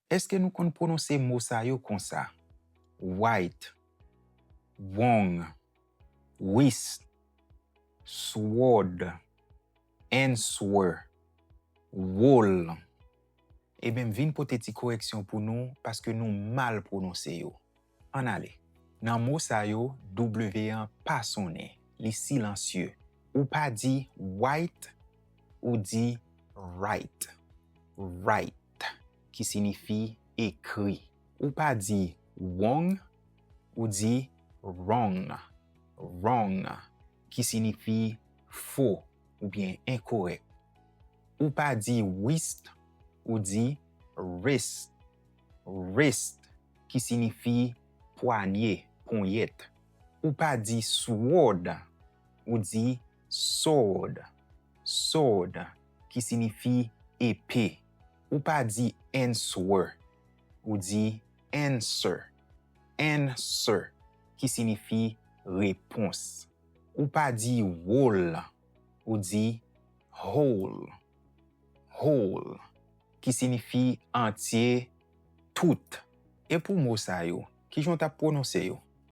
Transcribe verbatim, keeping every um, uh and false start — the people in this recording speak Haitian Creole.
Èske nou konn pwononse mo sa yo konsa? White, wrong, whist, sword, answer, whole. Ebyen, m vin pote ti koreksyon pou nou paske nou mal pwononse yo. Ann ale. Nan mo sa yo, W an pa sonnen, li silansye. Ou pa di white, ou di right. Right, ki siyifi ekri. Ou pa di wrong, ou di wrong. Wrong, ki siyifi fo oubyen enkorèk. Ou pa di whist, ou di wrist. Wrist, ki siyifi pwanye, ponyèt. Ou pa di sword, ou di sword. Sword, ki siyifi epe. Ou pa di answer, ou di answer. Answer, ki siyifi repons. Ou pa di whole, ou di whole. Whole, ki siyifi antye, tout. E pou mo sa yo, kijan w t ap pwononse yo?